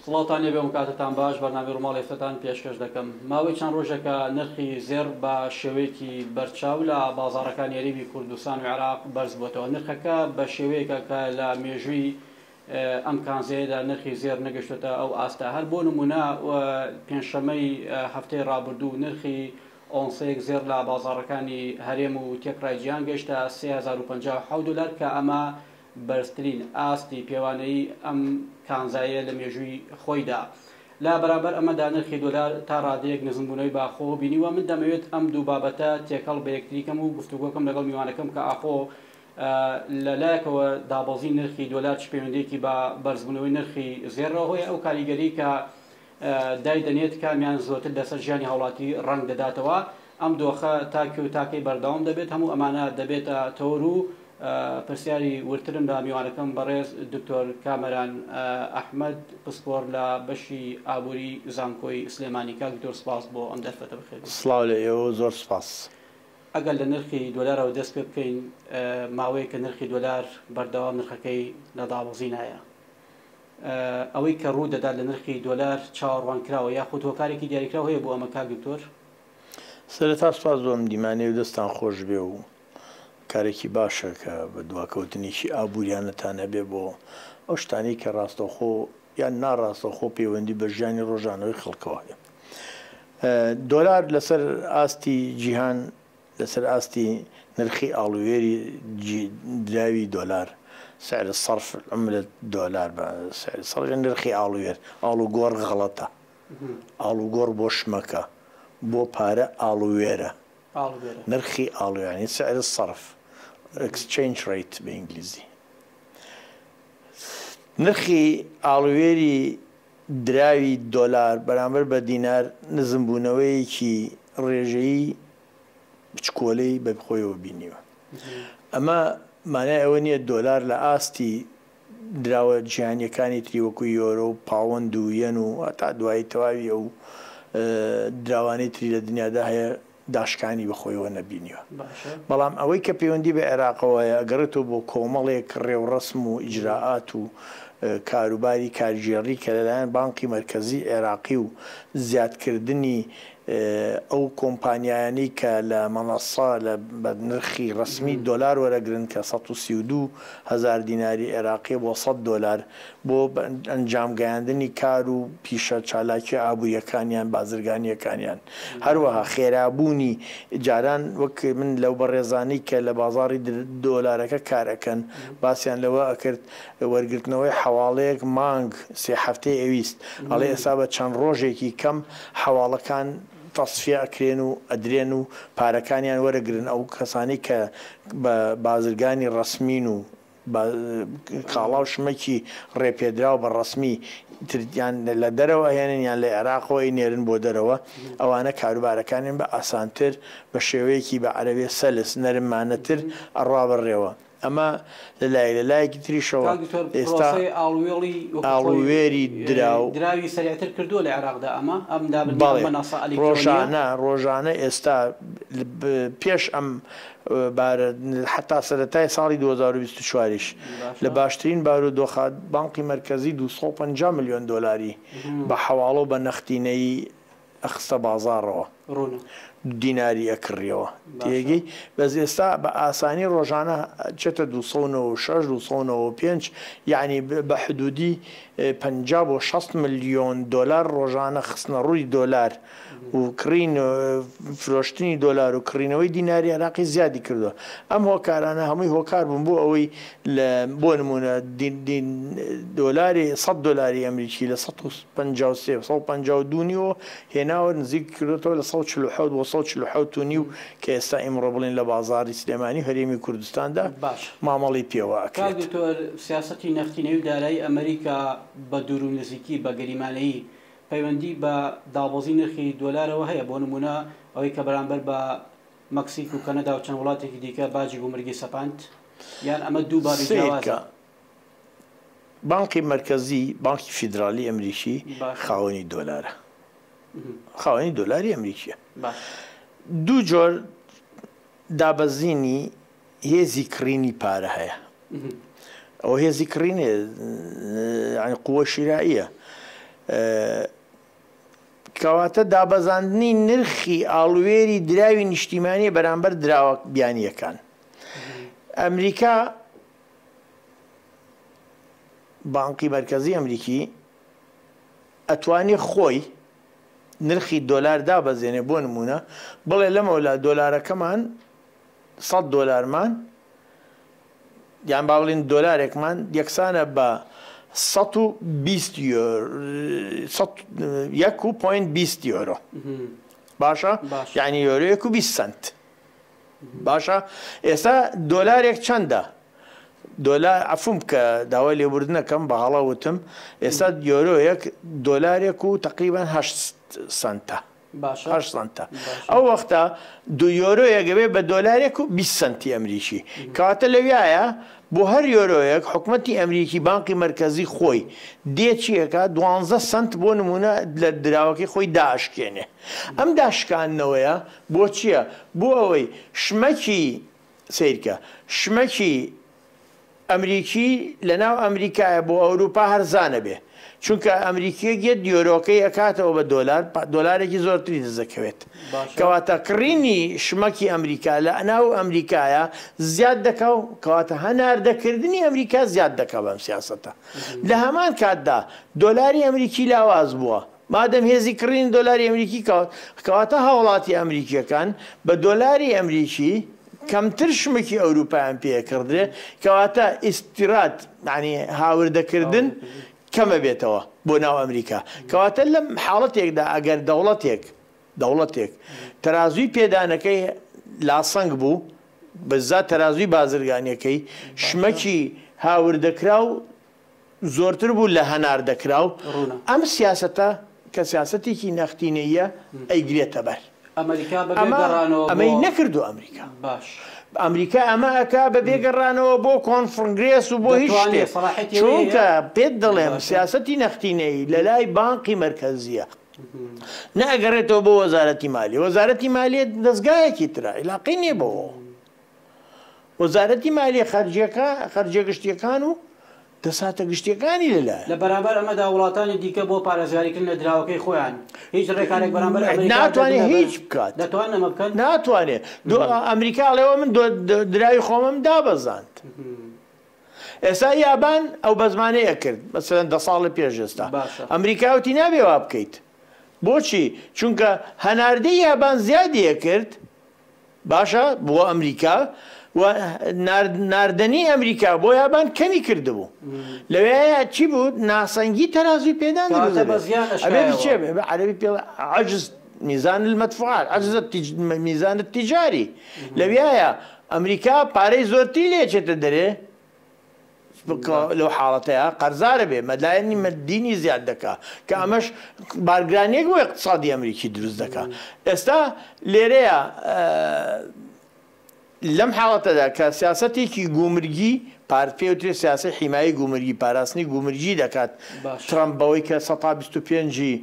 سڵاوتان لێبێ و کاتتان باش، بەرنامەی ڕووماڵی هەفتەتان پێشکەش دەکەم. ماوەی چەند ڕۆژێکە نرخی زێڕ بە شێوەیەکی بەرچاو لە بازاڕەکانی هەرێمی کوردستان و عێراق بەرزبووەتەوە. نرخەکە بە شێوەیەکە کە لە مێژووی ئەم کانزەیەدا نرخی زێڕ نەگەشتۆتە ئەو ئاستە. هەر بۆ نموونە پێنجشەممەی هەفتەی ڕابردوو نرخی ئۆنسەیەک زێڕ لە بازاڕەکانی هەرێم و تێکڕای جیهان گەیشتە 3057 دۆلار کە ئەمە بەرزترین ئاستی پێوانەیی ئەم کانزایەیە لە مێژووی خۆیدا. لە بەرامبەر ئەمەدا نرخی دۆلار تا ڕادەیەک نزمبوونەوەی بە خۆوە بینیوە. من دەمەوێت ئەم دوو بابەتە تێکەڵ بە یەکتری کەم و گفتوگۆکەم لەگەڵ میوانەکەم کە ئاخۆ لە لایەکەوە دابەزین نرخی دۆلار چ پەیوەندییەکی بە بەرزبوونەوەی نرخی زێڕەوە هەیە، ئەو کاریگەری کە دایدەنێت کامیان زۆرتر لەسەر ژیانی هاوڵاتی ڕەنگ دەداتەوە، ئەم دۆخە تا کوێ و تا کەی بەردەوام دەبێت، هەموو ئەمانە دەبێتە تەوەر و پرسیاری وردترم لە میوانەکەم بەڕێز دکتۆر کامەران ئەحمەد پسپۆڕ لە بەشی ئابووری زانکۆی سلێمانی. کاک دکتۆر سپاس بۆ ئەم دەرفەتە، بەخێر بێی. سڵاو لە ئێوە و زۆر سپاس. ئەگەر لە نرخی دۆلارەوە دەست پێ بکەین، ماوەیەکە نرخی دۆلار بەردەوام نرخەکەی لە دابەزینایە. ئەوەی کە ڕوو دەدات لە نرخی دۆلار چاوەڕوانکراوە یاخود هۆکارێکی دیاریکراو هەیە بۆ ئەمە کاک دکتۆر؟ سەرەتا سوپاس بۆ ئەم دیمانەیە و دەستتان خۆش بێ و کارێکی باشە کە بە دواکەوتنێکی ئابووریانەتان هەبێ بۆ ئەو شتانەی کە ڕاستەوخۆ یان ناڕاستەوخۆ پەیوەندی بە ژیانی ڕۆژانەوەی خەڵکەوە هەیە. دۆلار لەسەر ئاستی جیهان لەسەر ئاستی نرخی ئاڵووێری دراوی دۆلار، سعر صرف عملە دۆلار بە سعر صرف یانی نرخی ئاڵووێر، ئاڵوگۆڕ غەڵەتە، ئاڵوگۆڕ بۆ شمەکە، بۆ پارە ئاڵووێرە، نرخی ئاڵووێر یانی سعر صرف، Exchange Rate بە ئینگلیزی. نرخی ئاڵووێری دراوی دۆلار بەرامبەر بە دینار نزمبوونەوەیەکی ڕێژەیی بچکۆلەی بە خۆیەوە بینیوە. ئەمە مانای ئەوە نییە دۆلار لە ئاستی دراوە جیهانییەکانی تری وەکو یۆرۆ و پاوەند و یەن و هەتا دوایی تەواوی ئەو دراوانەی تری لە دنیادا هەیە داشکانی بە خۆیەوە نەبینیوە. بەڵام ئەوەی کە پەیوەندی بە عێراقەوە هەیە ئەگەڕێتەوە بۆ کۆمەڵێک ڕێوڕەسم و ئیجرائات و کاروباری کارگێڕی کە لەلایەن بانقی مەرکەزی عێراقی و زیادکردنی ئەو کۆمپانیایانەی کە لە مەنەسە لە بە نرخی ڕەسمی دۆلار وەرەگرن کە 132 هەزار دیناری عێراقیە بۆ 100 دۆلار بۆ ئەنجام گەیاندنی کار و پیشە چالاکیە ئابووریەکانیان بازرگانیەکانیان هەروەها خێرابوونی جاران وەک من لەو بەڕێزانەی کە لە بازاڕی دۆلارەکە کار ئەکەن باسیان لەوە ئەکرد وەرگرتنەوەی حەواڵەیەک مانگ سێ هەفتەی ئەویست ئەڵێ ئێستا بە چەند ڕۆژێکی کەم حەواڵەکان تەسفیە ئەکرێن و ئەدرێن و پارەکانیان وەرەگرن ئەو کەسانەی کە بە بازرگانی ڕەسمین و کاڵا و شمەکی ڕێپێدراو بە ڕەسمی تر یان لە دەرەوە ئەهێنن یان لە عێراقەوە ئەینێرن بۆ دەرەوە ئەوانە کاروبارەکانیان بە ئاسانتر بە شێوەیەکی بە عەرەبێ سەلس نەرممانەتر ئەڕوا بەڕێوە. ئەمە لە لایەک، لە لایەکی تریشەوە کاک دکتۆر ئێستا پرۆسەی ئاڵووێڵی وەکو خۆی ئاڵووێری دراو. دراوی سەریعتر کردووە لە عێراقدا ئەمە ئەم دابردنی ئەم بەڵێ مەنەسە ئەلیکترۆنییە؟ ڕۆژانە ڕۆژانە ئێستا پێش ئەم بارە حەتا سەرەتای ساڵی 2024 یش لە باشە. باشترین بارودۆخا بانقی مەرکەزی 250 ملیۆن دۆلاری بە حەواڵە و بە نەختینەیی ئەخستە بازاڕەوە ڕوونە. دیناری ئەکڕیەوە باشە. تێگەی بەس ئێستا بە ئاسانی ڕۆژانە ئەچێتە 296 295 یەعنی بە حدودی 50 بۆ 60 ملیۆن دۆلار ڕۆژانە خستنە ڕووی دۆلار و کڕین فرۆشتنی دۆلار و کڕینەوەی دیناری عێراقی زیادی کردووە ئەم هۆکارانە هەمووی هۆکار بوون بۆ ئەوەی لە بۆ نموونە دۆلاری 100 دۆلاری ئەمریکی لە 153 152 نیوە هێناوە نزیک کردۆتەوە لە 147 بۆ 147 و نیو کە ئێستا ئیمڕۆ بڵێن لە بازاڕی سلێمانی و هەرێمی کوردستاندا باشە مامەڵەی پێوە کاک ئەکرێت. دکتۆر سیاسەتی نەختینەوی و دارایی ئەمریکا بە دوور و نزیکی بە گریمانەیی پەیوەندی بە دابەزی نرخی دۆلارەوە هەیە بۆ نموونە ئەوەی کە بەرامبەر بە مەکسیک و کەنەدا و چەند وڵاتێکی دیکە باجی گومرگی سەپاند یان ئەمە دوو بابی سەیرکە جیاوازە؟ بانقی مەرکەزی، بانکی فیدرالی ئەمریکی باشە. خاوەنی دۆلارە. خاوەنی دۆلاری ئەمریکیە. باشە. دوو جۆر دابەزینی هێزی کڕینی پارە هەیە. ئەوە هێزی کڕینێ یانی قوە شیرائیە. کەواتە دابەزاندنی نرخی ئاڵووێری دراوی نیشتیمانیە بەرامبەر دراوە بیانییەکان. ئەمریکا بانقی مەرکەزی ئەمریکی ئەتوانێ خۆی نرخی دۆلار دابەزێنێ بۆ نموونە بڵێ لەمەولا دۆلارەکەمان سەد دۆلارمان یان با بڵێین دۆلارێکمان یەکسانە بە 120 یەک و point 20 یۆرۆ باشە یعنی یۆرۆیەک و 20 سنت باشە ئێستا دۆلارێک چەندە دۆلار عەفوم بکە داوای لێبوردنەکەم بە هەڵە وتم ئێستا یۆرۆیەک دۆلارێک و تقریبان هەشت سنتە باشە هەشت سەنتە ئەو وەختە دو یۆرۆیەک ئەبێ بە دۆلارێک و 20 سەنتی ئەمریکی کەواتە لەویایە بۆ هەر یۆرۆیەک حکومەتی ئەمریکی بانقی مەرکەزی خۆی دێ چی ئەکا دوانزە سەنت بۆ نمونە لە دراوەکەی خۆی دائەشکێنێ ئەم داشکاندنەوەیە بۆ چییە بۆ ئەوەی شمەکی سەیرکە شمەکی ئەمریکی لەناو ئەمریکایە بۆ ئەوروپا هەرزانە بێ چونکە ئەمریکیەک یەت یۆرۆکەی ئەکاتەوە بە دۆلار دۆلارێکی زۆرتری دەست دەکەوێت کەواتە کڕینی شمەکی ئەمریکا لە ناو ئەمریکایە زیاد دەکا و کەواتە هەناردەکردنی ئەمریکا زیاد دەکا بەم سیاسەتە لە هەمان کاتدا دۆلاری ئەمریکی لاواز بووە مادەم هێزی کڕینی دۆلاری ئەمریکی کەواتە هاوڵاتی ئەمریکیەکان بە دۆلاری ئەمریکی کەمتر شمەکی ئەوروپایان پێ ئەکڕدرێ کەواتە ئیستیراد یانی هاوردەکردن کەمەبێتەوە بۆ ناو ئەمریکا کەواتە لەم حاڵەتێکدا ئەگەر دەوڵەتێک دەوڵەتێک تەرازووی پێدانەکەی لاسەنگ بوو بەزات تەرازووی بازرگانیەکەی شمەکی هاوردەکراو زۆرتر بوو لە هەناردەکراو، ئەم سیاسەتە کە سیاسەتێکی نەختینەییە ئەیگرێتە بەر. ئەمەریکا بەبێ ئەمە گەڕانەوە بۆ. ئەمەی نەکردووە ئەمریکا. باش. ئەمریکا ئەمە ئەکا بەبێ گەڕانەوە بۆ کۆنفرگرێس و بۆ هیچ دەتوانێ شتێک. سەڵاحیەتی ئەوەی هەیە؟ چونکە پێت دەڵێم باشە. سیاسەتی نەختینەیی لە لای بانقی مەرکەزییە. نە ئەگەڕێتەوە بۆ وەزارەتی مالیە. وەزارەتی مالیە دەزگایەکی ترە، عیلاقەی نییە بەوەوە. وەزارەتی مالیە خەرجیەکە خەرجیە گشتیەکان و دەساتە گشتیەکانی لەلایە. لە بەرامبەر ئەمەدا وڵاتانی دیکە بۆ پارێزگاریکردن لە دراوەکەی خۆیان هیچ ڕێکارێک بەرامبەر ئەمریکا ناتوانێ دەگرنە بەر؟ هیچ بکات. دەتوانن ئەمە بکەن؟ ناتوانێ. ئەمریکا ئەڵێ من دراوی خۆمم دابەزاند. ئێستا یابان ئەو بەزمانەی ئەکرد مەسەلەن دە ساڵە پێش ئێستا. باشە. ئەمریکا وتی نابێ وا بکەیت. بۆچی؟ چونکە هەناردەی یابان زیادی ئەکرد باشە بۆ ئەمریکا و ناردنی ئەمریکا بۆ یابان کەمی کردبوو لەوێ چی بوو ناسەنگی تەرازوی پێدان دروست کەواتە بە دەبێت زیان ئەبێ ئەشکایەوە. بچێ بە عەرەبی پێ عجز میزان المدفوعات عجز میزان التجاری لەویایە ئەمریکا پارەی زۆرتری لێ چێتە دەرێ لەو حاڵەتەیە قەرزارە بێ مەدایەنی مەدینی زیاد دەکا کە ئەمەش بارگرانیەک بۆ اقتصادی ئەمریکی دروست دەکا ئێستا لێرەیە لەم حاڵەتەدا کە سیاسەتێکی گومرگی پارت پێوترێ سیاسەی حیمایی گومرگی پاراستنی گومرگی دەکات ترەمپ بەوەی کە 25% ی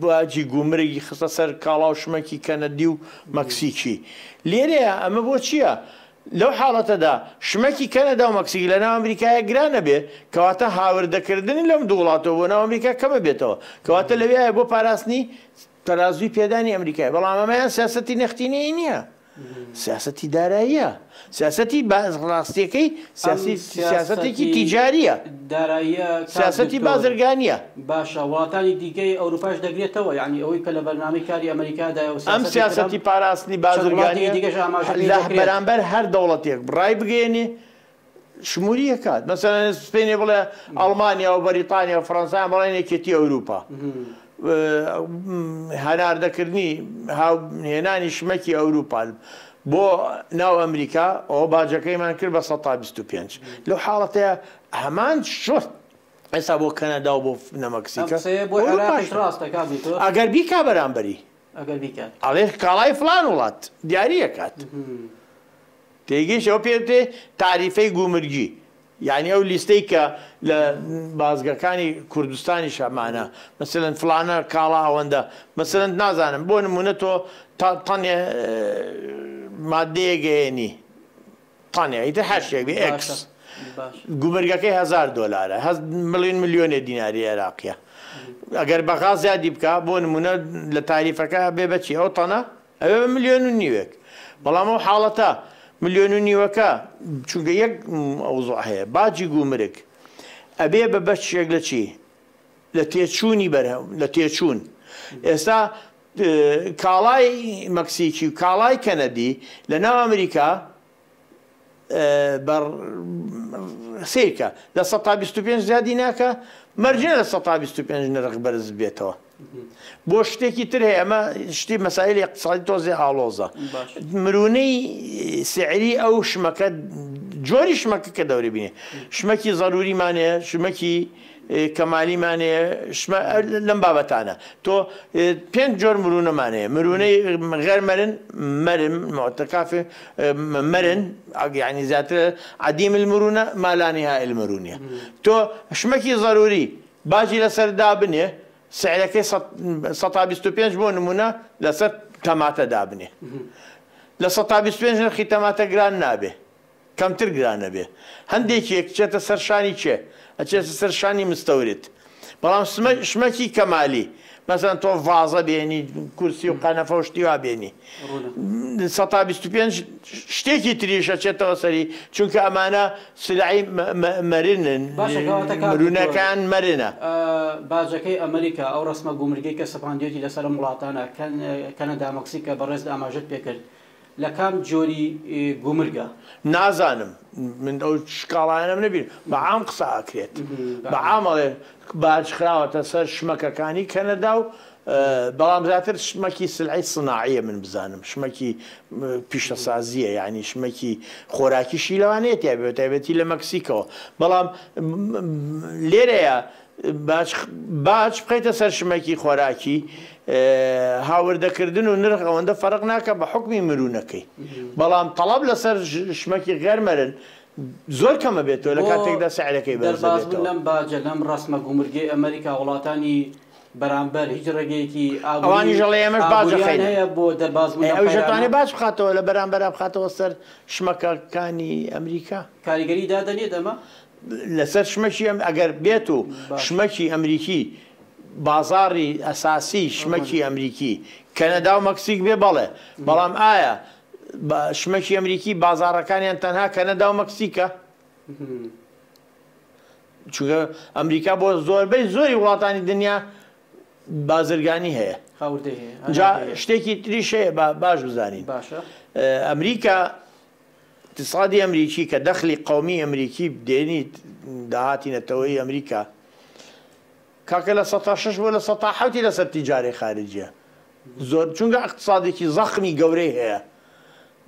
باجی گومرگی خستە سەر کاڵا و شمەکی کەنەدی و مەکسیکی لێرەیە ئەمە بۆ چییە؟ لەو حاڵەتەدا شمەکی کەنەدا و مەکسیک لە ناو ئەمریکایە گران ئەبێ، کەواتە هاوردەکردنی لەم دوو وڵاتەوە بۆ ناو ئەمریکا کەم ئەبێتەوە، کەواتە لەویایە بۆ پاراستنی تەرازووی پێدانی ئەمریکایە، بەڵام ئەمەیان سیاسەتی نەختینەیی نییە، سیاسەتی داراییە، سیاسەتی ڕاستییەکەی ئەم سیاسەتێکی سیاسەتی تیجارییە، داراییە کاک سیاسەتی دکتۆر بازرگانییە. باشە وڵاتانی دیکەی ئەوروپاش دەگرێتەوە یانی ئەوەی کە لە بەرنامەی کاری ئەمەریکادایە و ئەم سیاسەتی ترەمپ سیاسەتی پاراستنی چەند وڵاتێکی بازرگانییە دیکەش ئاماژە پێی لە دەکرێت. بەرامبەر هەر دەوڵەتێک ڕایبگەیەنێ شمولی ئەکات مەسەلەن سپێنێ بڵێ ئەڵمانیا و بەریتانیا و فەرەنسایان بڵێن یەکێتی ئەوروپا هەناردەکردنی هێنانی شمەکی ئەوروپا بۆ ناو ئەمریکا ئەوە باجەکەیمان کرد بە 25% لەو حاڵەتەیە هەمان شت ئێستا بۆ کەنەدا و بۆ ئەم مەکسیکە قسەیە بۆ ئەوروپاش عێراقیش ڕاستە کاک دکتۆر؟ ئەگەر بیکا بەرامبەری ئەگەر بیکات ئەڵێ کاڵای فلان وڵات دیاری ئەکات تێگەیشت ئەوە پێ دێ تاریفەی گومرگی یعنی ئەو لیستەی کە لە بازگەکانی کوردستانیش هەمانە مەسەلەن فلانە کاڵا ئەوەندە مەسەلەن نازانم بۆ نمونە تۆ تەنێ مادەیەک ئەهێنی تەنێ ئیتر هەر شتێک بێ ئێکس باشە. گومرگەکەی هەزار دۆلارە، هەز مڵین ملیۆنێ دیناری عێراقیە. ئەگەر بەغا زیادی بکا بۆ نمونە لە تاریفەکە ئەبێ بە چی؟ ئەو تەنە ئەبێ بە ملیۆن و نیوێک. بەڵام ئەو حاڵەتە ملیۆن و نیوەکە چونکە یەک مەوزوع هەیە باجی گومرگ ئەبێ بە بەشێک لە چی؟ لە تێچوونی بەرهەم لە تێچوون. ئێستا کاڵای مەکسیکی و کاڵای کەنەدی لە ناو ئەمریکا بە سەیرکە 25% زیادی ناکە مەرج نیە 25% نرخ بەرز بێتەوە بۆ شتێکی تر هەیە ئەمە شتی مەسایلی اقتصادی تۆزێ ئاڵۆزە مرونەی سعری ئەو شمەکە جۆری شمەکە کە دەوری بینێ شمەکی زەروریمان هەیە شمەکی کەمالیمان هەیە شمە لەم بابەتانە تۆ پێنج جۆر مرونەمان هەیە مرونەی غێر مەرن مەرن معتەکافی مەرن یعنی زیاتر عدیم المرونە ما لا نهاية المرونە تۆ شمەکی ضروری باجی لەسەر دابنێ سعرەکەی 125 بۆ نمونە لەسەر تەماتە دابنێ لە 125 نرخی تەماتە گران نابێ کەمتر گران ئەبێ هەندێکێک چێتە سەر شانی کێ ئەچێتە سەر شانی مستەورد بەڵام شمەکی کەمالی مەسەن تۆ ڤازە بێنی کورسی و قەنەفە و شتی وا بێنی 125 شتێکی تریش ئەچێتەوە سەری چونکە ئەمانە سلعی مەرنن مرونەکان مەرنە. باجەکەی ئەمریکا ئەو ڕەسمە گومرگەی کە سەپاندوێتی لەسەر ئەم وڵاتانە کەنەدا مەکسیک کە بەڕێزت ئاماژەت پێکرد لە کام جۆری گومرگە؟ نازانم من ئەو شکاڵایانەم نەبین بە عام قسە ئەکرێت بە عام ئەڵێ باج خراوەتە سەر شمەکەکانی کەنەدا و بەڵام زیاتر شمەکی سلعی سناعیە من بزانم شمەکی پیشەسازیە یعنی شمەکی خۆراکیشی لەوانەیە تیا بێت تایبەتی لە مەکسیکەوە بەڵام لێرەیە باج باج بخەیتە سەر شمەکی خۆراکی هاوردەکردن و نرخ ئەوەندە فەرق ناکە بە حوکمی مرونەکەی بەڵام تەڵەب لەسەر شمەکی غێر مەرن زۆر کەمە بێتەوە لە بۆ کاتێکدا سعرەکەی بەرزە دەربازبوون بێتەوە. لەم باجە لەم ڕەسمە گومرگەی ئەمریکا وڵاتانی بەرامبەر هیچ ڕێگەیەکی ئابووری ئەوانیش ئەڵێ ئێمەش باج ئابووریان ئەخەینە. هەیە بۆ دەربازبوون ئەی لەم ئەویش قەیرانە؟ ئەتوانێ باج بخاتەوە لە بەرامبەرا بخاتەوە سەر شمەکەکانی ئەمریکا؟ کاریگەری دادەنێت ئەمە؟ لەسەر شمەکی ئەم ئەگەر بێت و شمەکی ئەمریکی بازاڕی ئەساسی شمەکی ئەمریکی کەنەدا و مەکسیک بێ بەڵێ بەڵام ئایا شمەکی ئەمریکی بازاڕەکانیان تەنها کەنەدا و مەکسیکە؟ چونکە ئەمریکا بۆ زۆربەی زۆری وڵاتانی دنیا بازرگانی هەیە. جا شتێکی تریش هەیە باش بزانین ئەمریکا اقتصادی ئەمریکی کە دەخلی قەومی ئەمریکی دێنی داهاتی نەتەوەی ئەمریکا کاکە 6% بۆ 7% لەسەر تیجارەی خارجیە زۆر چونکە اقتصادێکی زەخمی گەورەی هەیە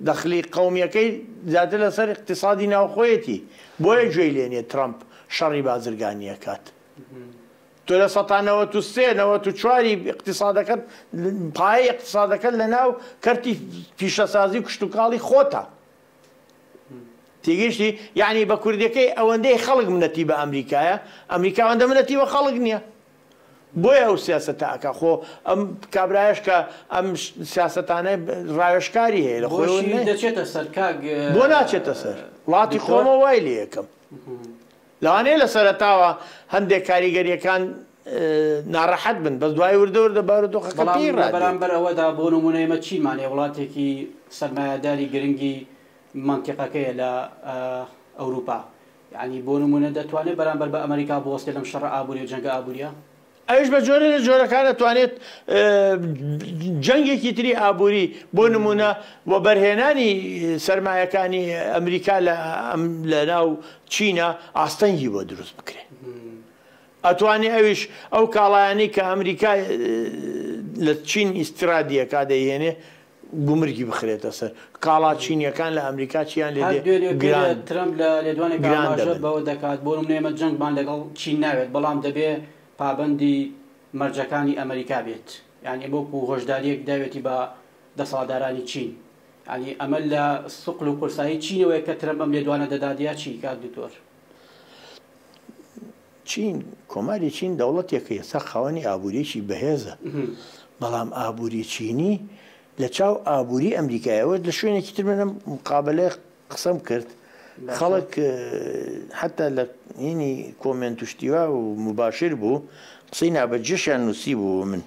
دەخلی قەومیەکەی زیاتر لەسەر اقتصادی ناوخۆیەتی بۆیە گوێی لێ نییە ترەمپ شەڕی بازرگانی ئەکات تۆ 93% 94%ی اقتصادەکەت پایەی اقتصادەکەت لەناو کەرتی پیشەسازی و کشتوکاڵی خۆتە تێگەیشتی یعنی بە کوردیەکەی ئەوەندەی خەڵک منەتی بە ئەمریکایە ئەمریکا ئەوەندە منەتی بە خەڵک نییە بۆیە ئەو سیاسەتە ئەکا خۆ ئەم کابرایەش کە ئەم سیاسەتانە ڕاوێژکاری هەیە لە خۆیەوە بۆشی دەچێتە سەر کاک بۆ ناچێتە سەر وڵاتی دکتۆر؟ خۆمە وای لێ یەکەم لەوانەیە لە سەرەتاوە هەندێک کاریگەریەکان ناڕەحەت بن بەس دوای وردە وردە بارودۆخەکە بەڵام پێی لە ڕادێت. بەرامبەر ئەوەدا بۆ نمونە ئێمە چیمان هەیە وڵاتێکی سەرمایەداری گرنگی مەنتیقەکەیە لە ئەوروپا یعنی بۆ نمونە دەتوانێت بەرامبەر بە ئەمریکا بوەستێت لەم شەڕە ئابووری و جەنگە ئابووریە؟ ئەویش بە جۆرە لە جۆرەکان دەتوانێت جەنگێکی تری ئابووری بۆ نمونە وەبەرهێنانی سەرمایەکانی ئەمریکا لە ناو چینە ئاستەنگی بۆ دروست بکرێت. ئەتوانێ ئەویش ئەو کاڵایانەی کە ئەمریکا لە چین ئیسترادیەکە دەیهێنێ گومرگی بخرێتە سەر کاڵا چینیەکان لە ئەمریکا چیان لێ هەر دێ دوێنێ گران پێ ترەمپ لە لێدوانێک گران ئاماژە دەبن. بەوە دەکات بۆ نمونە ئێمە جەنگمان لەگەڵ چین ناوێت بەڵام دەبێ پابەندی مەرجەکانی ئەمریکا بێت یعنی وەکو هۆشداریەک داوێتی بە دەسەڵاتدارانی چین یعنی ئەمە لە سوقل و قورسایی چینەوەیە کە ترەمپ ئەم لێدوانە دەدات یا چی کاک دکتۆر؟ چین کۆماری چین دەوڵەتێکە ئێستا خاوەنی ئابووریەکی بەهێزە بەڵام ئابووری چینی لە چاو ئابووری ئەمریکایەوە لە شوێنێکی تر منم مقابلەی قسەم کرد خەڵک حەتا لە هینی کۆمێنت و شتی وا و موباشر بوو قسەی نابەجێشیان نووسیبوو بۆ من.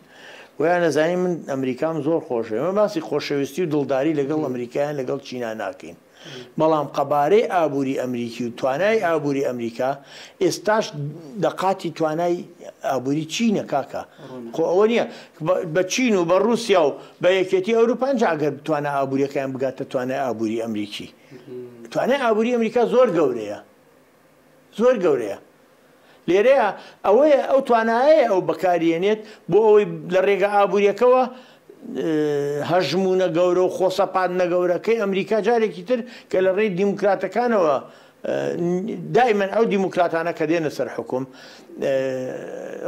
وایان ئەزانی من ئەمریکام زۆر خۆشە. ئێمە باسی خۆشەویستی و دڵداری لەگەڵ ئەمریکا یان لەگەڵ چینا ناکەین. بەڵام قەبارەی ئابووری ئەمریکی و توانای ئابووری ئەمریکا ئێستاش دە قاتی توانای ئابووری چینە کاکە. خۆ ئەوە نییە بە چین و بە ڕووسیا و بە یەکێتی ئەوروپا ئینجا ئەگەر توانا ئابووریەکەیان بگاتە توانای ئابووری ئەمریکی. توانای ئابووری ئەمریکا زۆر گەورەیە. زۆر گەورەیە. لێرەیا ئەوەیە ئەو توانایەیە ئەو بەکاریێنێت بۆ ئەوەی لە ڕێگە ئابووریەکەوە هەژموونە گەورە و خۆسەپاندنە گەورەکەی ئەمریکا جارێکی تر کە لە ڕێی دیموکراتەکانەوە دائیمەن ئەو دیموکراتانە کە دێنە سەر حوکم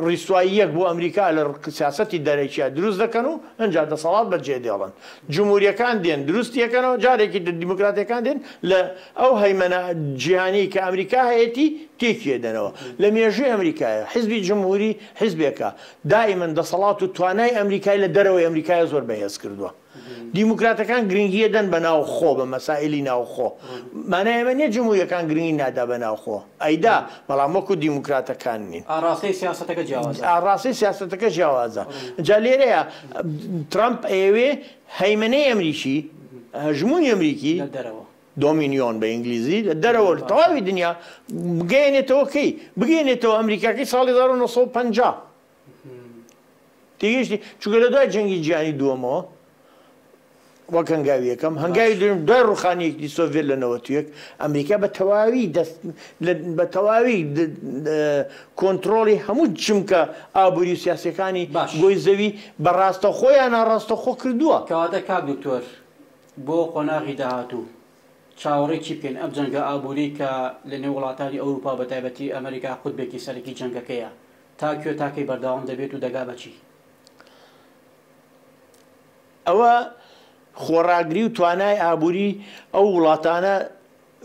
ڕیسواییەک بۆ ئەمریکا لە سیاسەتی دەرەکیا دروست دەکەن و ئەنجا دەسەڵات بەجێ دێڵن. جمهوریەکان دێن دروستی ئەکەنەوە، جارێکی تر دیموکراتەکان دێن لە ئەو هەیمەنە جیهانیەی کە ئەمریکا هەیەتی تێکی ئەدەنەوە. لە مێژووی ئەمریکایە حیزبی جمهوری حیزبێکە دائیمەن دەسەڵات و توانای ئەمریکای لە دەرەوەی ئەمریکایە زۆر بەهێز کردووە. دیموکراتەکان گرنگی ئەدەن بە ناوخۆ، بە مەسائیلی ناوخۆ. مانای ئەمە نیە جمهوریەکان گرنگی نادا بە ناوخۆ، ئەیدا، بەڵام وەکو دیموکراتەکان نین. ئاڕاستەی سیاسەتەکە جیاوازە. ئاڕاستەی سیاسەتەکە جیاوازە. جا لێرەیە ترەمپ ئەیەوێ هەیمەنەی ئەمریکی، هەژموونی ئەمریکی، لە دەرەوە. دۆمینیۆن بە ئینگلیزی، لە دەرەوە لە تەواوی دنیا بگەیەنێتەوە کەی؟ بگەیەنێتەوە ئەمریکاکەی ساڵی 1950. تێگەیشتی؟ چونکە لە دوای جەنگی جیهانی دووەمەوە وەک هەنگاوی یەکەم، هەنگاوی دووەم دوای ڕووخانی یەکێتی سۆڤیەت لە 91 ئەمریکا بە تەواوی دەست بە تەواوی کۆنترۆڵی هەموو چمکە ئابووری و سیاسیەکانی گۆی زەوی بە ڕاستەوخۆ یا ناڕاستەوخۆ کردووە. کەواتە کاک دکتۆر بۆ قۆناغی داهاتوو چاوەڕێی چی بکەین؟ ئەم جەنگە ئابووریەی کە لە نێو وڵاتانی ئەوروپا و بەتایبەتی ئەمریکا قوتبێکی سەرەکی جەنگەکەیە، تا کوێ تا کەی بەردەوام دەبێت و دەگا بە چی؟ ئەوە خۆڕاگری و توانای ئابووری ئەو وڵاتانە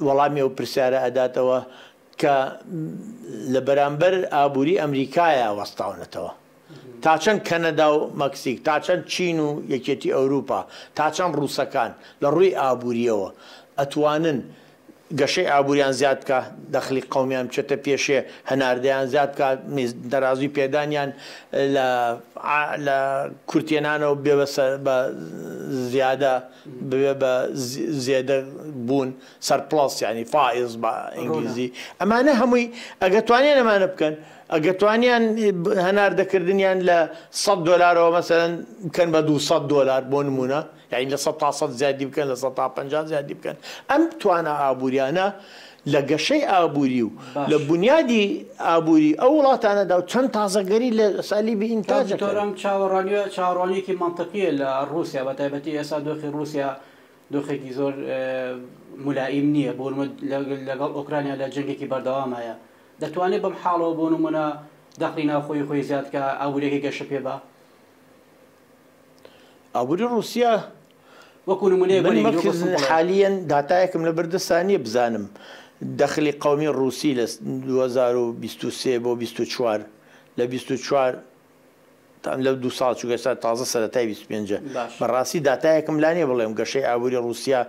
وەڵامی ئەو پرسیارە ئەداتەوە کە لە بەرامبەر ئابووری ئەمریکایە وەستاونەتەوە. تا چەند کەنەدا و مەکسیک، تا چەند چین و یەکێتی ئەوروپا، تا چەند ڕووسەکان لە ڕووی ئابوورییەوە ئەتوانن گەشەی ئابووریان زیاد بکا، دەخلی قەومیان بچێتە پێشێ، هەناردەیان زیاد بکا، تەرازووی پێدانیان لە لە کورتهێنانەوە بێ بە بە زیادە، ببێ بە زێدە بوون، سەرپڵەس یانی فائز بە ئینگلیزی. ئەمانە هەمووی ئەگەر توانیان ئەمانە بکەن، ئەگەر توانیان هەناردەکردنیان لە 100 دۆلارەوە مەسەلەن بکەن بە 200 دۆلار بۆ نموونە، یانی 100% زیادی بکەن، 50% زیادی بکەن، ئەم توانا ئابووریانە لە گەشەی ئابووری و لە بونیادی ئابووری ئەو وڵاتانەدا و چەند تازەگەری لە ئەسالیبی ئینتاج ئەکەن. دکتۆر ئەم چاوەڕوانیە چاوەڕوانیەکی مەنتقیە لە ڕووسیا بە تایبەتی ئێستا دۆخی ڕووسیا دۆخێکی زۆر مولائیم نییە بۆ نموونە لەگەڵ ئۆکرانیا لە جەنگێکی بەردەوامایە دەتوانێت بەم حاڵەوە بۆ نموونە دەخلی ناوخۆی خۆی زیاد کە ئابووریەکەی گەشە پێ با؟ ئابووری ڕووسیا وەکو نمونەیەک من وەریگرین وەکو مەکز سمپڵێک. حالیەن داتایەکم لەبەر دەستا نییە بزانم دەخلی قەومی ڕووسی لە 2023 بۆ 24 لە 24 تا لەو دوو ساڵ چونکە ئێستا تازە سەرەتای 25 باش. بەڕاستی داتایەکم لا نییە بڵێم گەشەی ئابووری ڕووسیا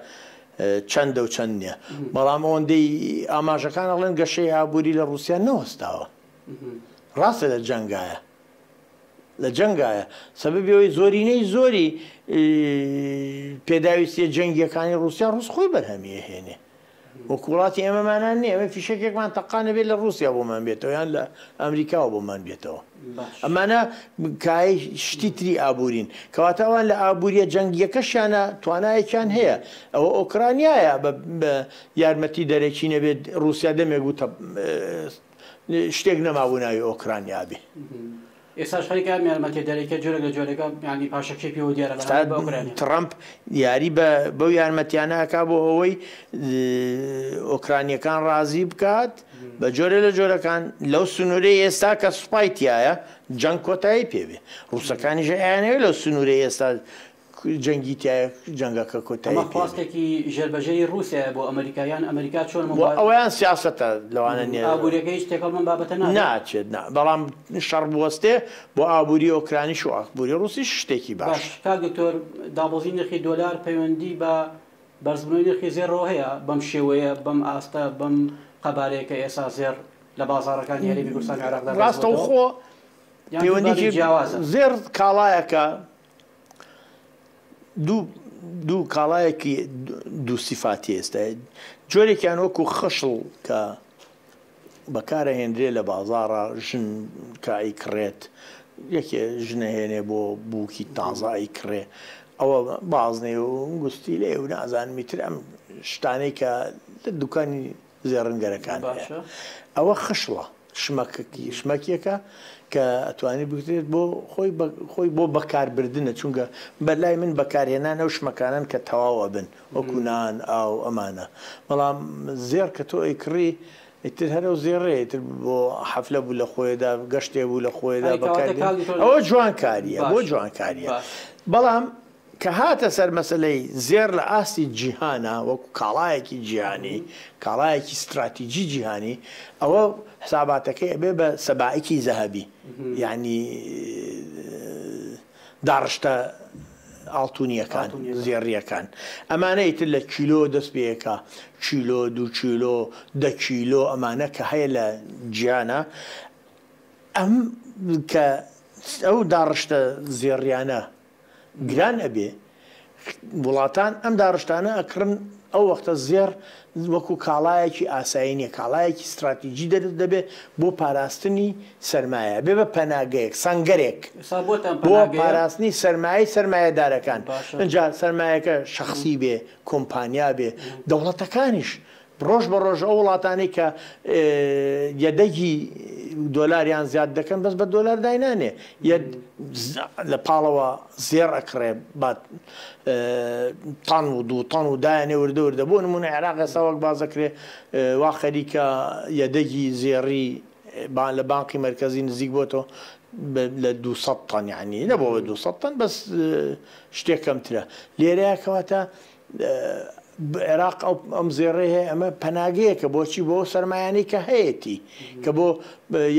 چەندە و چەند نییە بەڵام ئەوەندەی ئاماژەکان ئەڵێن گەشەی ئابووری لە ڕووسیا نەوەستاوە ڕاستە لە جەنگایە لە جەنگایە سەبەبی ئەوەی زۆرینەی زۆری پێداویستیە جەنگیەکانی ڕووسیا ڕووس خۆی بەرهەمی ئەهێنێ وەکو وڵاتی ئێمەمانان نییە ئێمە فیشەکێکمان تەقانە بێت لە ڕووسیا بۆمان بێتەوە یان لە ئەمریکاوە بۆمان بێتەوە ئەمانە کای شتی تری ئابوورین کەواتە ئەوان لە ئابووریە جەنگیەکەشیانە توانایەکیان هەیە ئەوە ئۆکرانیایە بە یارمەتی دەرەکی نەبێت ڕووسیا دەمێک بوو شتێک نەمابوو ناوی ئۆکرانیا بێ. ئێستاش خەریکە ئەم یارمەتیە دەرەکیە جۆرێک لە جۆرەکە یانی پاشەکشەی پێوە دیارە ئێستا بەرامبەر بە ئۆکرانیا. تڕەمپ یاری بە بەو یارمەتیانە ئەکا بۆ ئەوەی ئۆکرانیەکان ڕازی بکات بە جۆرێ لە جۆرەکان لەو سنوورەی ئێستا کە سوپای تیایە جەنگ کۆتایی پێ بێ. ڕووسەکانیش ئەیانەوێ لەو سنوورەی ئێستا جەنگی تیایە جەنگەکە ئەمە کۆتایی پێ بێ. خواستێکی ژێربەژێری ڕووسیایە بۆ ئەمەریکا یان ئەمەریکا چۆن وە مۆبا ئەوەیان سیاسەتە لەوانە نیە. ئابووریەکە هیچ تێکەڵ بەم بابەتە نابێت؟ ناچێت نا بەڵام شەڕ بوەستێ بۆ ئابووری ئۆکرانیش و ئابووری ڕووسیش شتێکی باش باشە. کاک دکتۆر دابەزینی نرخی دۆلار پەیوەندی بە بەرزبوونەوەی نرخی زێڕەوە هەیە بەم شێوەیە، بەم ئاستە، بەم قەبارەیە کە ئێستا زێڕ لە بازاڕەکانی هەرێمی کوردستان و عێراقدا بەرز بۆتەوە؟ ڕاستەوخۆ یان دوو بابی پەیوەندیی جیاوازە؟ زێڕ کاڵایەکە دوو دوو کاڵایەکی دوو سیفاتی ئێستا جۆرێکیان وەکو خشڵ کە بەکارئەهێنرێ لە بازاڕا ژن کە ئەیکڕێت یەکێ ژن ئەهێنێ بۆ بووکی تازە ئەیکڕێ ئەوە بازنەی و گوستیلەیە و نازانم ئیتر ئەم شتانەی کە لە دوکانی زێڕنگەرەکان هەیە باشە. ئەوە خشڵە شمەکەکی شمەکێکە کە ئەتوانی بکرێت بۆ خۆی خۆی بۆ بەکاربردنە چونکە بەلای من بەکارهێنان ئەو شمەکانەن کە تەواو ئەبن وەکو نان ئاو ئەمانە بەڵام زێڕ کە تۆ ئەیکڕی ئیتر هەر ئەو زێڕەیە ئیتر بۆ حەفلە بوو لە خۆیدا گەشتێ بوو لە خۆیدا ئەی کەواتە بەکاری کاک دکتۆر ئەوە جوانکاریە بۆ باش جوانکاریە باش. بەڵام کە هاتە سەر مەسەلەی زێڕ لە ئاستی جیهانا وەکو کاڵایەکی جیهانی کاڵایەکی ستراتیجی جیهانی ئەوە حساباتەکەی ئەبێ بە سەبائیکی زەهەبی یانی داڕشتە ئاڵتونیەکان زێڕیەکان ئەمانە ئیتر لە کیلۆ دەست پێکا کیلۆ دوو کیلۆ دە کیلۆ ئەمانە کە هەیە لە جیهانا ئەم کە ئەو داڕشتە زێڕیانە گران ئەبێ وڵاتان ئەم داڕشتانە ئەکڕن ئەو وەختە زێڕ وەکو کاڵایەکی ئاسایی نیە کاڵایەکی ستراتیجی دەرت دەبێ بۆ پاراستنی سەرمایە ئەبێ بە پەناگەیەک سەنگەرێک ئێستا بۆتان بۆ پەناگەیە؟ پاراستنی سەرمایەی سەرمایەدارەکان باشە. ئینجا سەرمایەکە شەخسی بێ کۆمپانیا بێ دەوڵەتەکانیش ڕۆژ بە ڕۆژ ئەو وڵاتانەی کە یەدەگی دۆلاریان زیاد دەکەن بەس بە دۆلار داینانێ یەد لە پاڵەوە زێڕ ئەکڕێ با تان و دوو تان و دایانێ وردە وردە بۆ نمونە عێراق ئێستا وەک باس دەکرێ وا خەریکە یەدەگی زێڕی لە بانقی مەرکەزی نزیک بۆتەوە لە 200 تەن یعنی نەبووە بە 200 تەن بەس شتێک کەمترە لێرەیە کەواتە عێراق ئەم زێڕەی هەیە ئەمە پەناگەیەکە بۆچی بۆ ئەو سەرمایانەی کە هەیەتی کە بۆ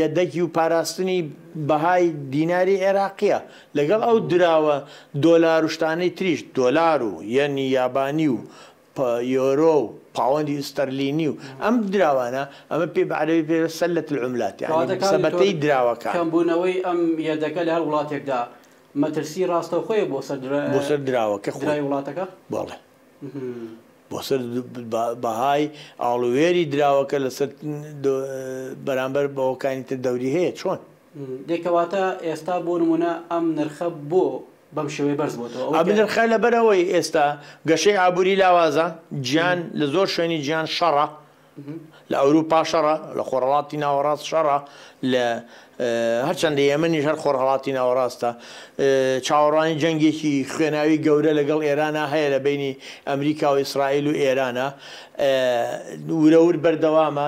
یەدەگی و پاراستنی بەهای دیناری عێراقیە لەگەڵ ئەو دراوە دۆلار و شتانەی تریش دۆلار و یەنی یابانی و یۆرۆ و پاوەندی ئیستەرلینی و ئەم دراوانە ئەمە پێ بە عەرەبی پێ سەلەت العملات یعنی کەواتە کاک دکتۆر سەبەتەی دراوەکان. کەمبوونەوەی ئەم یەدەگە لە هەر وڵاتێکدا مەترسی ڕاستەوخۆیە بۆ سەر بۆ سەر دراوەکە خۆی. دراوی وڵاتەکە؟ بەڵێ. بۆ سەر بەهای ئاڵووێری دراوەکە لەسەر بەرامبەر بەوەکانی تر دەوری هەیە چۆن؟ دەی کەواتە ئێستا بۆ نموونە ئەم نرخە بۆ بەم شێوەیە بەرز بۆتەوە؟ ئەوەی ئەم کە. نرخە لەبەرئەوەی ئێستا گەشەی ئابووری لاوازە، جیهان لە زۆر شوێنی جیهان شەڕە، لە ئەوروپا شەڕە، لە خۆرهەڵاتی ناوەڕاست شەڕە، لە هەرچەندە یەمەنیش هەر خۆرهەڵاتی ناوەڕاستە، چاوەڕوانی جەنگێکی خوێناوی گەورە لەگەڵ ئێرانا هەیە لە بەینی ئەمریکا و ئیسرائیل و ئێرانا، ورەور بەردەوامە،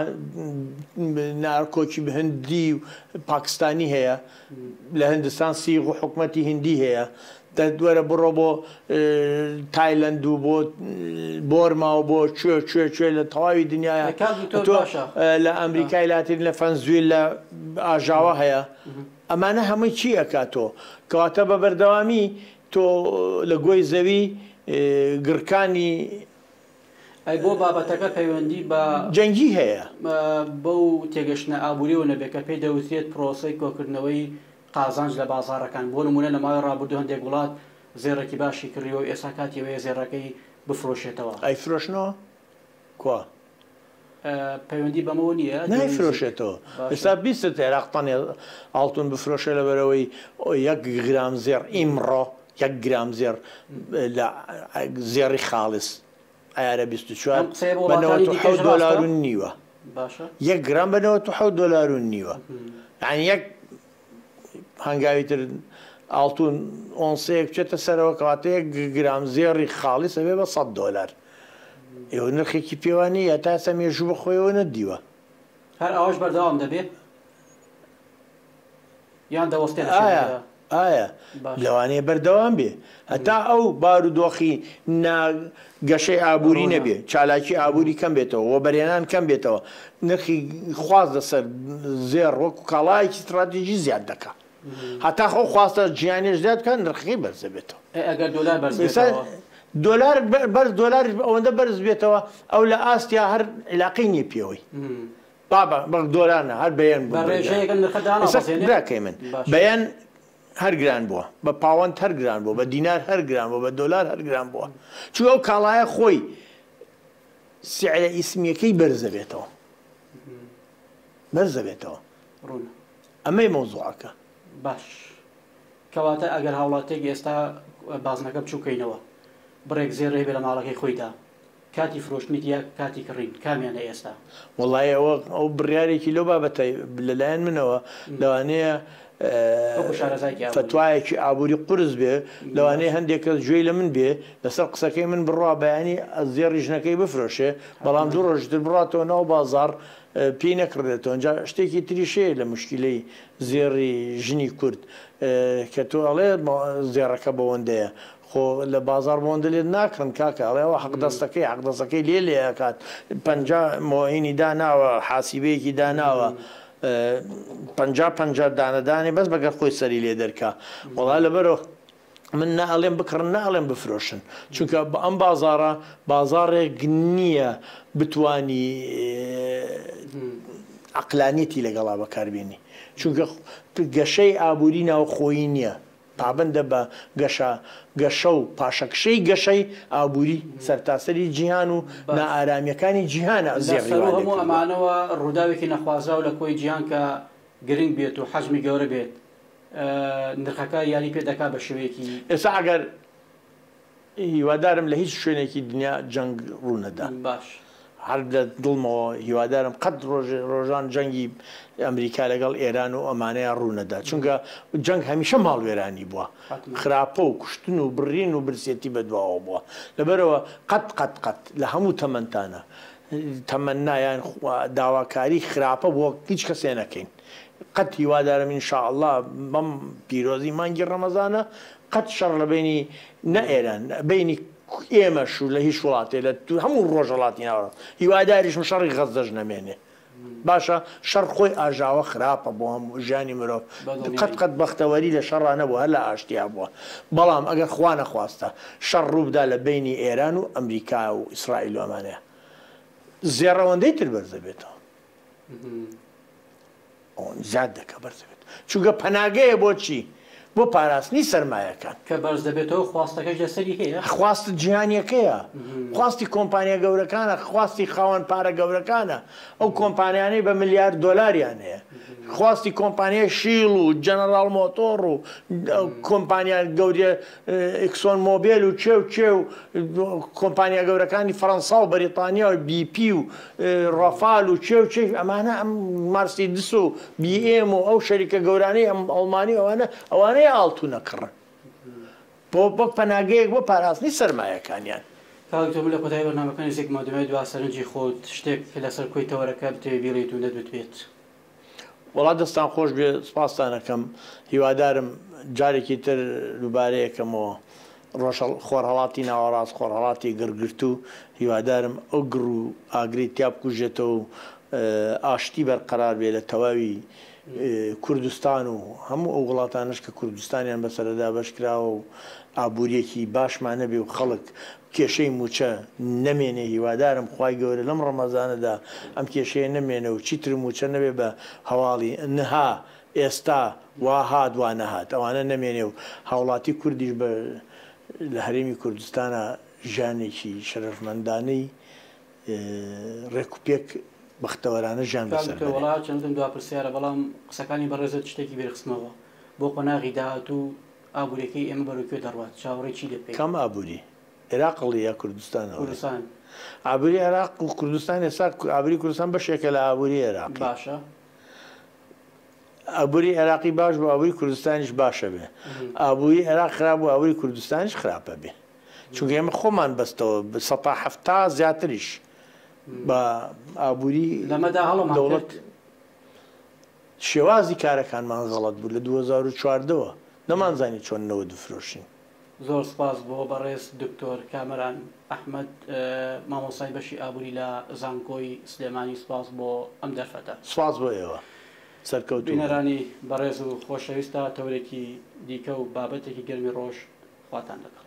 ناکۆکی هندی و پاکستانی هەیە، لە هندستان سیغ و حکومەتی هندی هەیە، دەت وەرە بڕۆ بۆ تایلەند و بۆ بۆرما و بۆ کوێ کوێ کوێ لە تەواوی دنیاە کاک دکتۆر تۆ باشە لە ئەمریکای لاتین لە فەنزویل لە ئاژاوە هەیە ئەمانە هەمووی چی ئەکا تۆ کەواتە بە بەردەوامی تۆ لە گۆی زەوی گڕکانی ئەی بۆ بابەتەکە پەیوەندی بە جەنگی هەیە. بەو تێگەشتنە ئابووریەوە نەبێت کە پێی دەوترێت پرۆسەی کۆکردنەوەی قازانج لە بازاڕەکان، بۆ نموونە لە ماوەی ڕابردوو هەندێک وڵات زێڕێکی باشی کڕیوە و ئێستا کاتی ئەوەیە زێڕەکەی بفرۆشێتەوە. ئەیفرۆشنەوە؟ کوا؟ پەیوەندی بەمەوە نییە؟ دوور نزیک. نایفرۆشێتەوە. باشە. ئێستا بیستت عێراق تەنێ ئاڵتون بفرۆشێ لەبەرئەوەی یەک گرام زێڕ ئیمڕۆ یەک گرام زێڕ لە زێڕی خاڵس عەیارە 24 ئەم قسەیە بۆ بە وڵاتانی 97 دیکەش دۆلار ڕاستە؟ و نیوە. باشە. یەک گرام بە 97 دۆلار و نیوە. یانی یەک هەنگاوی تر ئاڵتون ئۆنسەیەک بچێتە سەرەوە کەواتە یەک گرام زێڕی خاڵیس ئەبێ بە 100 دۆلار. ئێوە نرخێکی پێوانەیە تا ئێستا مێژوو بە خۆیەوە نەدیوە. هەر ئاواش بەردەوام دەبێ یان دەوەستێ لە ئایا شوێنەکەدا؟ ئایا باشە. لەوانەیە بەردەوام بێ هەتا ئەو بارودۆخی نا گەشەی ئابووری ڕوونە. نەبێ، چالاکی ئابووری کەم بێتەوە، وەبەرهێنان کەم بێتەوە، نرخی خواست لەسەر زێڕ وەکو کاڵایەکی ستراتیژی زیاد دەکا. هەتا ئەو خواستە جیهانیش زیاد بکات نرخەکەی بەرز دەبێتەوە. ئەی ئەگەر دۆلار بەرز ئێستا بێتەوە؟ دۆلار بەرز دۆلاریش ئەوەندە بەرز بێتەوە ئەو لە ئاستیا هەر عیلاقەی نییە پێوەی. بابە بەڵ دۆلار نا هەر بەیەن بە ڕێژەیەک ئەم نرخە دانابەزێنێ؟ براکەی من بەیەن هەر گران بووە بە پاوەند هەر گران بووە بە دینار هەر گران بووە بە دۆلار هەر گران بووە چونکە ئەو کاڵایە خۆی سعرە ئیسمیەکەی بەرز دەبێتەوە بەرز دەبێتەوە ڕوونە ئەمەی مەوزوعەکە. باش کەواتە ئەگەر هاوڵاتیەک ئێستا بازنەکە بچوکەینەوە بڕێک زێڕ هەبێ لە ماڵەکەی خۆیدا کاتی فرۆشتنیت یا کاتی کڕین کامیانە ئێستا؟ وەڵایی ئەوە ئەو بڕیارێکی لەو بابەتە لەلایەن منەوە لەوانەیە وەکو شارەزایەکی ئابووری. فەتوایەکی ئابووری قورس بێ لەوانەیە هەندێک کەس گوێی لە من بێ لەسەر قسەکەی من بڕوا بەیانی زێڕی ژنەکەی بفرۆشێ بەڵام دوو ڕۆژی تر بڕاتەوە ناو بازاڕ پێی نەکڕدرێتەوە جا شتێکی تریش هەیە لە موشکیلەی زێڕی ژنی کورد کە تۆ ئەڵێ زێڕەکە بەوەندەیە خۆ لە بازاڕ بەوەندە لێت ناکڕن کاکە ئەڵێ ئەوە حەقدەستەکەی حەقدەستەکەی لێ لێ ئەکات 50 مۆینی داناوە حاسیبەیەکی داناوە 50 50 دانەدانێ بەس بەگەر خۆی سەری لێ دەرکا وەڵا لەبەرەوە من نە ئەڵێم بکڕن نە ئەڵێم بفرۆشن چونکە ئەم بازاڕە بازاڕێک نییە بتانی عەقلانیەتی لەگەڵا بەکاربێنی چونکە گەشەی ئابووری ناوخۆیی نییە پابەندە بە گەشە گەشە و پاشەکشەی گەشەی ئابووری سەرتاسەری جیهان و نائارامییەکانی جیهانە لە زێڕی سەروو وا هەموو لێکردووە. ئەمانەوە ڕووداوێکی نەخوازراو لە کۆی جیهان کە گرنگ بێت و حەجمی گەورە بێت نرخەکە یاری پێ دەکات بە شێوەیەکی. ئێستا ئەگەر هیوادارم لە هیچ شوێنێکی دنیا جەنگ ڕوونەدا. باش. هەر لە دڵمەوە هیوادارم قەت ڕۆژێ ڕۆژان جەنگی ئەمریکا لەگەڵ ئێران و ئەمانەیا ڕوونەدا چونکە جەنگ هەمیشە ماڵوێرانی بووە خراپە و کوشتن و بڕین و برسێتی بەدواوە بووە لەبەرئەوە قەت قەت قەت لە هەموو تەمەنتانە تەمەنا یان داواکاری خراپە بۆ هیچ کەسێ نەکەین قەت هیوادارم ان شاء اللە بەم پیرۆزی مانگی ڕەمەزانە قەت شەڕ لە بەینی نە ئێران بەینی ئێمەش و لە هیچ وڵاتێ لە هەموو ڕۆژهەڵاتی ناوەڕاست هیواداریشم شەڕی غەزەش نەمێنێ باشە شەڕ خۆی ئاژاوە خراپە بۆ هەموو ژیانی مرۆڤ قەت قەت بەختەوەری لە شەڕا نەبووە هەر لە ئاشتیا بووە بەڵام ئەگەر خوا نەخواستە شەڕ ڕووبدا لە بەینی ئێران و ئەمریکا و ئیسرائیل و ئەمانەیە زێڕ ئەوەندەی تر بەرز دەبێتەوە. زیاد دەکا بەرز دەبێت چونکە پەناگەیە بۆ چی؟ بۆ پاراستنی سەرمایەکان. کە بەرز دەبێتەوە خواستەکەش لەسەری هەیە؟ خواست جیهانیەکەیە، خواستی کۆمپانیا گەورەکانە، خواستی خاوەن پارە گەورەکانە، ئەو کۆمپانیانەی بە ملیار دۆلاریان هەیە، خواستی کۆمپانیای شیڵ و جەنەراڵ مۆتۆڕ و کۆمپانیا گەورە ئیکسۆن مۆبێل و کێ و کێ و کۆمپانیا گەورەکانی فەرەنسا و بەریتانیا و بی پی و ڕافال و کێ و کێ ئەمانە ئەم مارسیدس و بی ئێم و ئەو شەریکە گەورانەی ئەم ئەڵمانی ئەوانە ئەوانەیە ئاڵتونە کڕن بۆ وەک پەناگەیەک بۆ پاراستنی سەرمایەکانیان. کاک دکتۆر من لە کۆتایی بەرنامەکە نزیکمەوە دەمەوێت دوا سەرنجی خۆت شتێک لەسەر کۆی تەوەرەکە بتەوێت بیڵێیت و نەتوتبێت. وەڵا دەستان خۆش بێ سوپاستان ئەکەم هیوادارم جارێکی تر دووبارەیەکەمەوە ڕۆژهەڵ خۆرهەڵاتی ناوەڕاست خۆرهەڵاتی گڕگرتوو هیوادارم ئەو گڕ و ئاگرەی تیا بکوژێتەوە و ئاشتی بەرقەرار بێ لە تەواوی کوردستان و هەموو ئەو وڵاتانەش کە کوردستانیان بەسەرە دابەش کراوە و ئابووریەکی باشمان هەبێ و خەڵک کێشەی مووچە نەمێنێ هیوادارم خوای گەورە لەم ڕەمەزانەدا ئەم کێشەیە نەمێنێ و چیتر مووچە نەبێ بە هەواڵی نها ئێستا وا هات وا نەهات ئەوانە نەمێنێ و هاوڵاتی کوردیش بە لە هەرێمی کوردستانا ژیانێکی شەرەفمەندانەی ڕێک و پێک بەختەوەرانە ژیان کاک بەسەر دکتۆر بەرێ. وەڵا چەندم دوا پرسیارە بەڵام قسەکانی بەڕێزت شتێکی بیرخستمەوە بۆ قۆناغی داهاتوو ئابووریەکەی ئێمە بەرەو کوێ دەڕوات؟ چاوەڕێی چی لێ بکەین؟ کام ئابووری؟ عێراق ئەڵێی یا کوردستان ئەڵێی؟ کوردستان. ئابووری عێراق و کوردستان ئێستا ئابووری کوردستان بەشێکە لە ئابووری عێراقی. باشە. ئابووری عێراقی باش بوو ئابووری کوردستانیش باشە بێ. ئابووری عێراق خراپ بوو ئابووری کوردستانیش خراپە بێ. چونکە ئێمە خۆمان بەستەوە 70% زیاتریش بە ئابووری لەمەدا هەڵەمان دەوڵەت کرد. شێوازی کارەکانمان غەڵەت بوو لە 2014 وە نەمانزانی چۆن نەوت بفرۆشین. زۆر سپاس بۆ بەڕێز دکتۆر کامەران ئەحمەد مامۆستای بەشی ئابووری لە زانکۆی سلێمانی سپاس بۆ ئەم دەرفەتە. سپاس بۆ ئێوە. سەرکەوتوو بن. بینەرانی بەڕێز و خۆشەویست تا تەورێکی دیکە و بابەتێکی گەرمی ڕۆژ خواتان لەگەڵ.